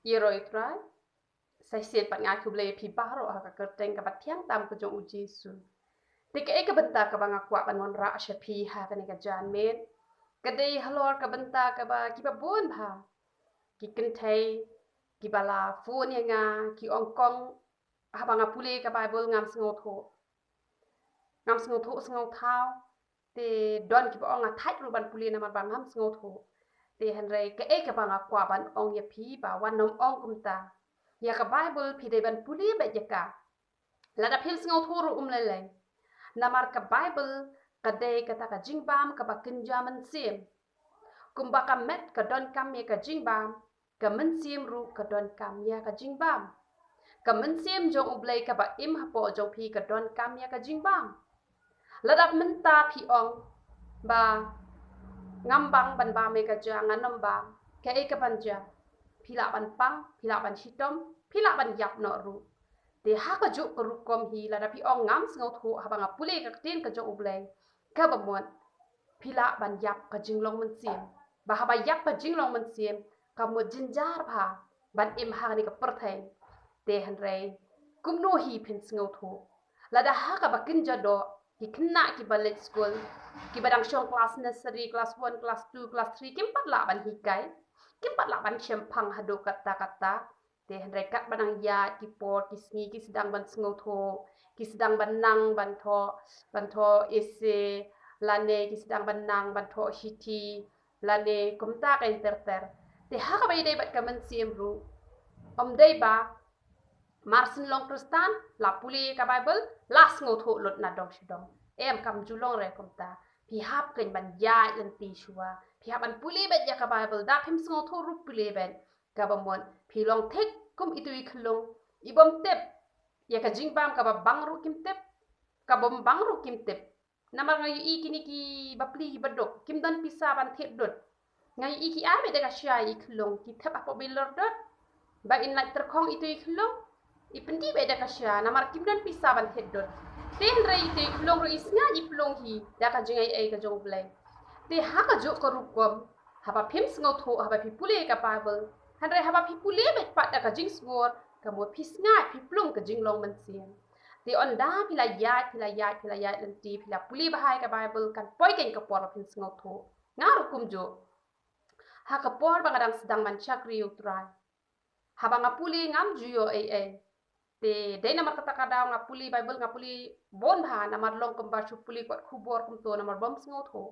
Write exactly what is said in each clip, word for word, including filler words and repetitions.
Ïaroh ïa u Trai. Sa shisien pat nga ai khublei ïa phi baroh ha ka kyrteng kaba thiang tam ka jong u Jisu. Te kaei ka bynta kaba nga kwah ban wanrah sha phi ha kane ka janmiet ka dei halor ka bynta kaba kiba bun bha ki kynthei kiba la phone ïa nga, ki ong kong, haba nga pule ka Baibl ngam sngewthuh. Ngam sngewthuh sngewthaw. Te don kiba ong nga thait ruh ban pule namar ba ngam sngewthuh. Te hynrei kaei kaba nga kwah ban ong ïa phi ba wat nym ong kumta. Ïa ka Baibl phi dei ban pule beit ïa ka. Lada phim sngewthuh ruh um lei lei. Namar ka Baibl ka dei kata ka jingbam kaba kynja mynsiem. Kumba ka met ka donkam ïa ka jingbam, ka mynsiem ruh ka donkam ïa ka jingbam. Ka mynsiem jong U Blei kaba im hapoh jong phi ka donkam ïa ka jingbam. Lada mynta phi ong ba ngam bang ban bam ïa ka ja, ngan nym bam, kaei kaban jia? Phi lah ban pang, phi lah ban shitom, phi lah ban ïap noh ruh. Te ha kajuh ka rukom hi lada phi ong ngam sngewthuh haba nga pule ka ktien ka jong U Blei, kaba mut phi lah ban ïap ka jinglong mynsiem. Ba haba ïap ka jinglong mynsiem ka mut jynjar bha ban im ha kane ka pyrthei. Te hynrei kumno hi phin sngewthuh? Lada ha kaba kynja doh, ki khynnah kiba leit skul, kiba dang shong klas nursery, klas one, klas two, klas three, kim pat lah ban hikai, kim pat lah ban shemphang haduh katta katta. Te hynrei katba nang ïaid ki por ki sngi ki sdang ban sngewthuh, ki sdang ban nang ban thoh, ban thoh essay, lane ki sdang ban nang ban thoh shithi, lane kumta keiñ ter ter. Te ha kaba ïadei bad ka mynsiem ruh, ym dei ba mar syn long Khristan la pule ka Baibl la sngewthuh lut na dong sha dong. Em, kam ju long re kumta. Phi hap keiñ ban ïaid lynti shuwa. Phi hap ban pule beit ïa ka Baibl. Da phim sngewthuh ruh pule beit. Kaba mut phi long thik kum itu i khyllung i bym tip. Ïa ka jingbam kaba bang ruh kim tip, ka bym bang ruh kim tip. Namar nga ïohi kine ki bapli ki baduk kim don pisa ban thied dud. Nga ïohi ki ai beit da ka sha i khyllung, ki thep hapoh bilor dud. Ba in lait tyrkhong itu i khyllung, i pyndih beit da ka sha namar kim don pisa ban thied dud. Te hynrei itu i khyllung ruh i sngaid i plung hi da ka jingai ei ka jong U Blei. Te ha kajuh ka rukom, haba phim sngewthuh, haba phi pule ka Baibl, hynrei haba phi pule beit pat da ka jingsngur, ka mut phi sngaid, phi plung ka jinglong mynsiem. Te ynda phi la ïaid, phi la ïaid, phi la ïaid lynti, phi la pule bha ïa ka Baibl, kan poi keiñ ka por ba phin sngewthuh. Nga ruh kumjuh. Ha ka por ba nga dang sdang ban shakri ïa U Trai, haba nga pule ngam ju ïoh ei ei. Te dei namar kata ka daw nga pule Baibl, nga pule bun bha namar long kumba shu pule kot khubor kumto namar bym sngewthuh.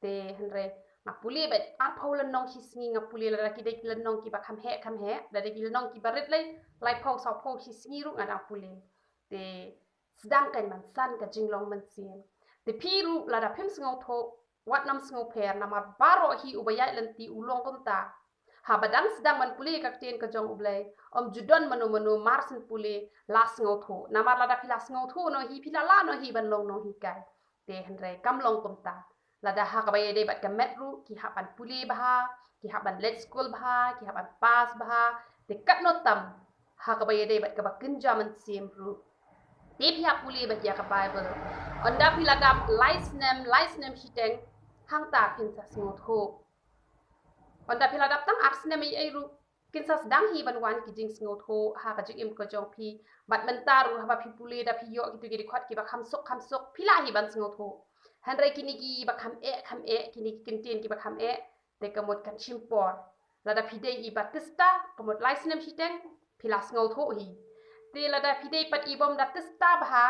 Te hynrei nga pule beit arphew lynnong shi sngi, nga pule lada ki dei ki lynnong kiba kham heh kham heh, lada ki lynnong kiba rit lei, laiphew sawphew shi sngi ruh nga dang pule. Te sdang keiñ ban san ka jinglong mynsiem. Te phi ruh lada phim sngewthuh, wat nym sngewpher namar baroh hi uba ïaid lynti u long kumta. Haba dang sdang ban pule ka ktien ka jong U Blei, ym ju don mano mano mar syn pule la sngewthuh. Namar lada phi la sngewthuh noh hi, phi la lah noh hi ban long nonghikai. Te hynrei kam long kumta. Lada ha kaba ïadei bad ka met ruh, ki hap ban pule bha, ki hap ban leit skul bha, ki hap ban pass bha. Te katno tam ha kaba ïadei bad kaba kynja mynsiem ruh, te phi hap pule beit ïa ka Baibl. Ynda phi la dap lai snem, lai snem shiteng, hangta phin sa sngewthuh. Ynda phi la dap tang ar snem ei ei ruh, kin sa sdang hi ban wan ki jingsngewthuh ha ka jingim ka jong phi. Bad mynta ruh haba phi pule da phi ïoh kito ki dkhot kiba kham suk kham suk, phi lah hi ban sngewthuh. Hynrei kine kiba kham eh kham eh, kine ki kyntien kiba kham eh, te ka mut kan shim por. Lada phi dei i Baptista, ka mut lai snem shiteng phi la sngewthuh hi. Te lada phi dei pat i bym Baptista bha,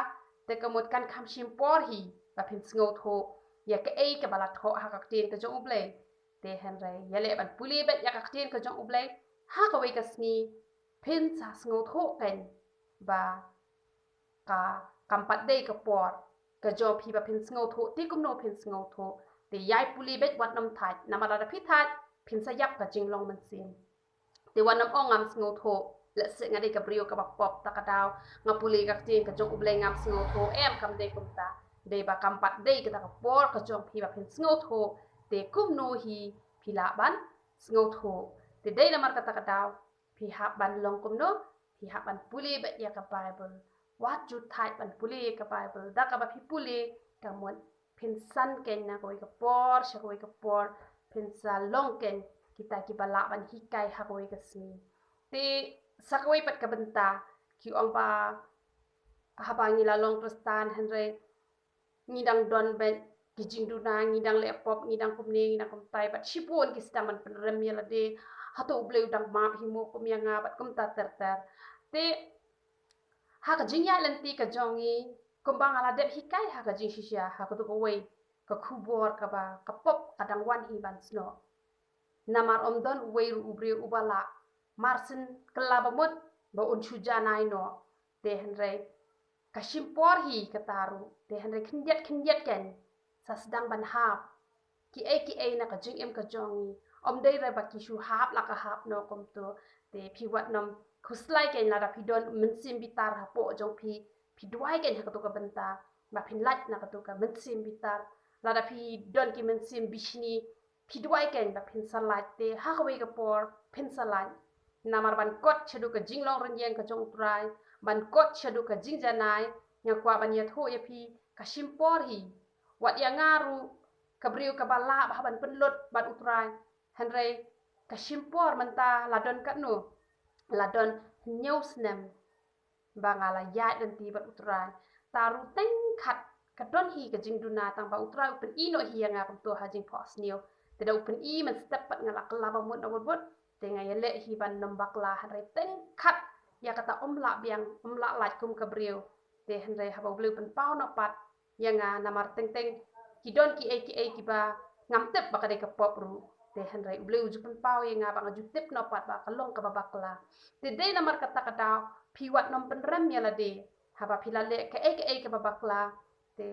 te ka mut kan kham shim por hi ba phin sngewthuh ïa kaei kaba la thoh ha ka ktien ka jong U Blei. Te hynrei ïaleh ban pule beit ïa ka ktien ka jong U Blei ha kawei ka sngi, phin sa sngewthuh keiñ ba ka kam pat dei ka por ka jong phi ba phin sngewthuh. Te kumno phin sngewthuh? Te ïai pule beit, wat nym thait, namar lada phi thait phin sa ïap ka jinglong mynsiem. Te wat nym ong ngam sngewthuh, lehse nga dei ka briew kaba pop, ta ka daw nga pule ka ktien ka jong U Blei ngam sngewthuh. Em, kam dei kumta. Dei ba kam pat dei kata ka por ka jong phi ba phin sngewthuh. Te kumno hi phi lah ban sngewthuh? Te dei namar kata ka daw phi hap ban long kumno? Phi hap ban pule beit ïa ka Baibl. Wat ju thait ban pule ïa ka Baibl. Da kaba phi pule, ka mut phin san keiñ na kawei ka por sha kawei ka por, phin sa long keiñ kita kiba lah ban hikai ha kawei ka sngi. Te sa kawei pat ka bynta ki ong ba haba ngi la long Khristan hynrei ngi dang don bad ki jingduna, ngi dang leh pop, ngi dang kumne, ngi dang kumtai, bad shibun ki sdang ban pynrem ïa lade, hato U Blei u dang map hi mo kum ïa nga, bad kumta ter ter. Te ha ka jingïaid lynti ka jong ngi, kumba nga la dep hikai ha ka jingshisha, ha kato kawei ka khubor kaba ka pop ka dang wan hi ban snoh. Namar ym don uwei ruh u briew uba lah marsien kylla ba mut ba un shu janai noh. Te hynrei ka shim por hi kata ruh. Te hynrei khyndiat khyndiat kan sa sdang ban hap kiei kiei na ka jingim ka jong ngi. Ym dei re ba ki shu hap la ka hap noh kumto. Te phi wat nym khuslai kan lada phi don mynsiem bitar hapoh jong phi, phi duwai kan ha kato ka bynta ba phin lait na kato ka mynsiem bitar. Lada phi don ki mynsiem bishni, phi duwai kan ba phin sa lait, te ha kawei ka por phin sa lait. Namar ban kot shaduh ka jinglong rynïeng ka jong U Trai, ban kot shaduh ka jingjanai, nga kwah ban ïathuh ïa phi, ka shim por hi. Wat ïa nga ruh ka briew kaba lah ba hap ban pynlut bad U Trai. Hynrei ka shim por mynta la don katno, la don hynñiew snem ba nga la ïaid lynti bad U Trai. Ta ruh teng khat ka don hi ka jingduna tang ba U Trai u pyni noh hi ïa nga kumto ha jingphohsniew. Te da u pyni mynstep pat nga la kylla ba mut na wut wut. Te nga ïaleh hi ban nym bakla hynrei teng khat ïa kata ym lah biang, ym lah lait kum ka briew. Te hynrei haba U Blei u pynpaw noh pat ïa nga namar teng teng ki don kiei kiei kiba ngam tip ba ka dei ka pop ruh. Te hynrei U Blei u ju pynpaw ïa nga ba nga ju tip noh pat ba ka long kaba bakla. Te dei namar kata ka daw phi wat nym pynrem ïa lade haba phi la leh kaei kaei kaba bakla. Te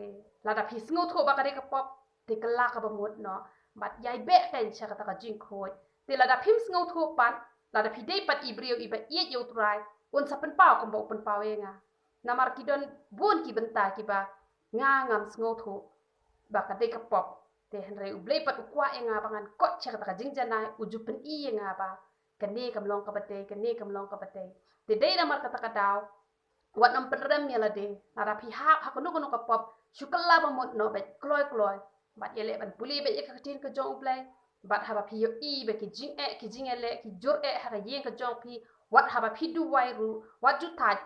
lada phi sngewthuh ba ka dei ka pop, te kylla kaba mut noh bad ïai beh kan sha kata ka jingkhuid. Te lada phim sngewthuh pat, lada phi dei pat i briew iba ïeit ïa U Trai, un sa pynpaw kumba u pynpaw ïa nga. Namar ki don bun ki bynta kiba nga ngam sngewthuh ba ka dei ka pop. Te hynrei U Blei pat u kwah ïa nga ba ngan kot sha kata ka jingjanai, u ju pyni ïa nga ba kane kam long kaba dei, kane kam long kaba dei. Te dei namar kata ka daw wat nym pynrem ïa lade. Lada phi hap ha kano kano ka pop, shu kylla ba mut noh bad kloi kloi bad ïaleh ban pule bad ïa ka ktien ka jong U Blei. Bad haba phi ïohi ba ki jingeh, ki jingeh leh, ki jur eh ha ka ïing ka jong phi, wat haba phi duwai ruh, wat ju thait,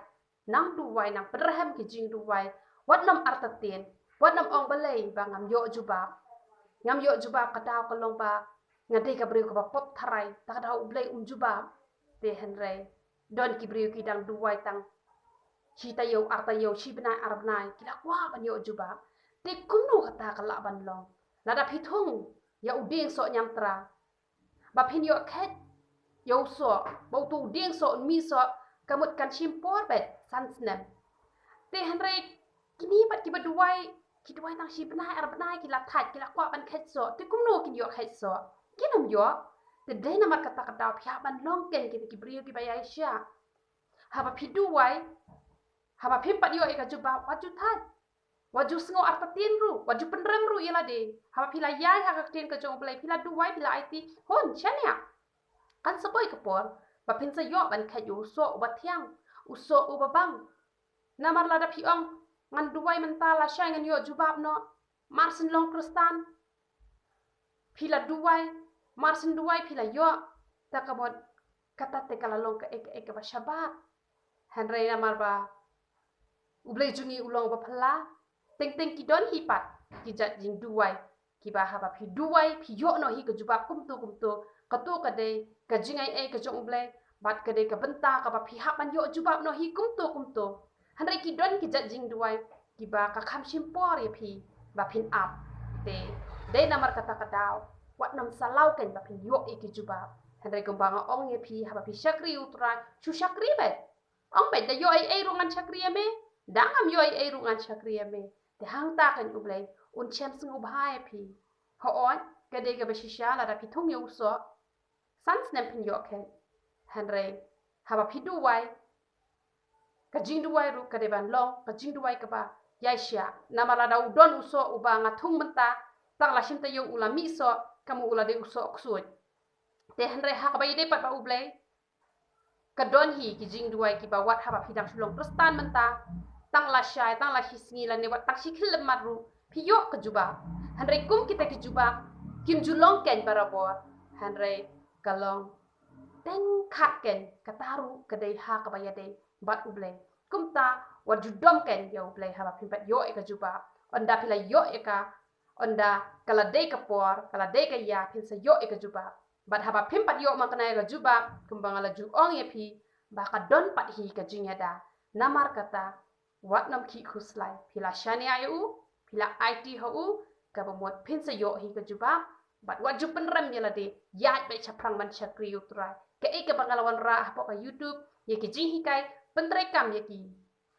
nang duwai, nang pynrhem ki jingduwai. Wat nym artatien, wat nym ong balei ba ngam ïoh jubab. Ngam ïoh jubab ka daw ka long ba nga dei ka briew kaba pop tharai, ta ka daw U Blei um jubab. Te hynrei don ki briew ki dang duwai tang shi taïew ar taïew, shi bnai ar bnai, ki la kwah ban ïoh jubab. Te kumno kata ka lah ban long? Lada phi thung ïa u dieng soh ñiamtra, ba phin ïoh khet ïa u soh, ba uto u dieng soh un mih soh, ka mut kan shim por bad san snem. Te hynrei kine pat kiba duwai, ki duwai tang shi bnai ar bnai, ki la thait, ki la kwah ban khet soh. Te kumno kin ïoh khet soh? Kin ym ïoh. Te dei namar kata ka daw phi hap ban long kan kita ki briew kiba ïaishah. Haba phi duwai, haba phim pat ïoh ïa ka jubab, wat ju thait. Wat ju sngew artatien ruh, wat ju pynrem ruh ïa lade. Haba phi la ïai ha ka ktien ka jong U Blei, phi la duwai, phi la aiti, hun shaniah, kan sa poi ka por ba phin sa ïoh ban khet ïa u soh uba thiang, u soh uba bang. Namar lada phi ong ngan duwai mynta, lashai ngan ïoh jubab noh, mar syn long Khristan. Phi la duwai, mar syn duwai phi la ïoh, ta ka mut kata te ka la long kaei kaei kaba shabar. Hynrei namar ba U Blei jong ngi u long uba phylla, teng teng ki don hi pat ki jait jingduwai kiba haba phi duwai phi ïoh noh hi ka jubab kumto kumto. Kato ka dei ka jingai ei ka jong U Blei, bad ka dei ka bynta kaba phi hap ban ïoh jubab noh hi kumto kumto. Hynrei ki don ki jait jingduwai kiba ka kham shim por ïa phi ba phin ap. Te dei namar kata ka daw wat nym salaw kan ba phin ïoh ïa ki jubab. Hynrei kumba nga ong ïa phi, haba phi shakri U Trai, shu shakri beit. Ong beit, da ïoh ei ei ruh ngan shakri ïa me, da ngam ïoh ei ei ruh ngan shakri ïa me. Te hangta kan U Blei un shem sngewbha ïa phi. Hooid, ka dei kaba shisha lada phi thung ïa u soh, san snem phin ïoh khet. Hynrei haba phi duwai, ka jingduwai ruh ka dei ban long ka jingduwai kaba ïaishah. Namar lada u don u soh uba nga thung mynta, tang la shim taïew u la mih soh, ka mut u la dei u soh ksuid. Te hynrei ha kaba ïadei pat bad U Blei, ka don hi ki jingduwai kiba wat haba phi dang shu long Khristan mynta, tang lashai, tang la shi sngi lane wat tang shi khyllipmat ruh phi ïoh ka jubab. Hynrei kum kita ki jubab kim ju long kan barabor, hynrei ka long teng khat ken, kata ruh ka dei ha kaba ïadei bad U Blei. Kumta wat ju dom ken ïa U Blei haba phim pat ïoh ïa ka jubab. Ynda phi la ïoh ïa ka, ynda ka la dei ka por, ka la dei ka ïa, phin sa ïoh ïa ka jubab. Bad haba phim pat ïoh man kane ïa ka jubab, kumba nga la ju ong ïa phi, ba ka don pat hi ka jingïada. Namar kata, wat nym khih khuslai, phi la shaniah ïa u, phi la aiti ha u, kaba mut phin sa ïoh hi ka jubab. Bad wat ju pynrem ïa lade, ïaid beit shaphrang ban shakri ïa U Trai. Kaei kaba nga la wanrah hapoh ka YouTube, ïa ki jinghikai, pyntreikam ïa ki.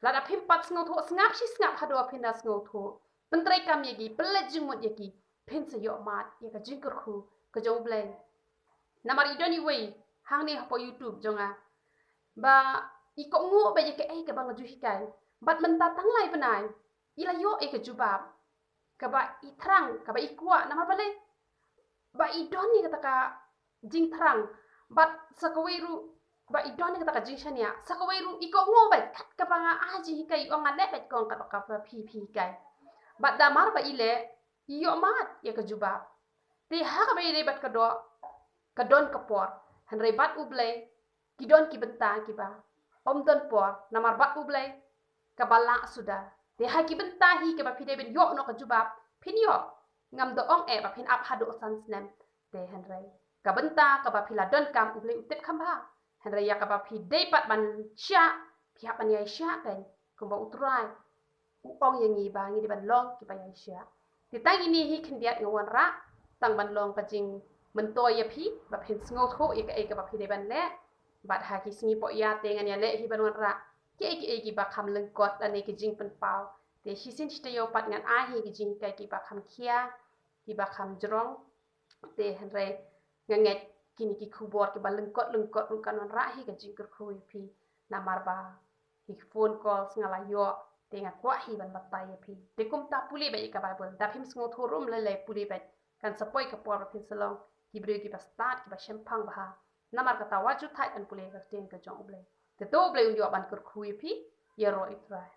Lada phim pat sngewthuh, sngap shi sngap haduh ba phin da sngewthuh. Pyntreikam ïa ki, pynleit jingmut ïa ki, phin sa ïoh mad ïa ka jingkyrkhu ka jong U Blei. Namar i don iwei hangne hapoh YouTube jong nga, ba i kohnguh beit ïa kaei kaba nga ju hikai. Bad mynta tang lai bnai, i la ïoh ïa ka jubab kaba i thrang, kaba i kwah, namar balei? Ba i don ïa kata ka jingthrang. Bad sa kawei ruh, ba i don ïa kata ka jingshaniah. Sa kawei ruh i kohnguh beit, kat kaba nga ai jinghikai, i ong nga leh beit kong, kat ba kaba phi, phi hikai. Bad namar ba i leh, i ïoh mad ïa ka jubab. Te ha kaba ïadei bad ka doh, ka don ka por. Hynrei bad U Blei, ki don ki bynta kiba ym don por, namar bad U Blei kaba lah suda. Te ha ki bynta hi kaba phi dei ban ïoh noh ka jubab, phin ïoh. Ngam da ong eh ba phin ap haduh san snem. Te hynrei ka bynta kaba phi la donkam, U Blei u tip kham bha. Hynrei ïa kaba phi dei pat ban shah, phi hap ban ïai shah kein, kumba U Trai u ong ïa ngi ba ngi dei ban long kiba ïai shah. Te tang ine hi khyndiat nga wanrah, tang ban long ka jingmyntoi ïa phi, ba phin sngewthuh ïa kaei kaba phi dei ban leh. Bad ha ki sngi poh ïa te ngan ïaleh hi ban wanrah kiei kiei kiba kham lyngkot lane ki jingpynpaw. Te shisien shi taïew pat ngan ai hi ki jinghikai kiba kham khia, kiba kham jrong. Te hynrei nga ngeit kine ki khubor kiba lyngkot lyngkot ruh kan wanrah hi ka jingkyrkhu ïa phi, namar ba ki phone calls nga la ïoh, te nga kwah hi ban batai ïa phi. Te kumta pule beit ïa ka Baibl, da phim sngewthuh ruh ym lei lei, pule beit, kan sa poi ka por ba phin sa long ki briew kiba stad, kiba shemphang bha. Namar kata wat ju thait ban pule ïa ka ktien ka jong U Blei. Te to U Blei un ïoh ban kyrkhu ïa phi, ïaroh ïa U Trai.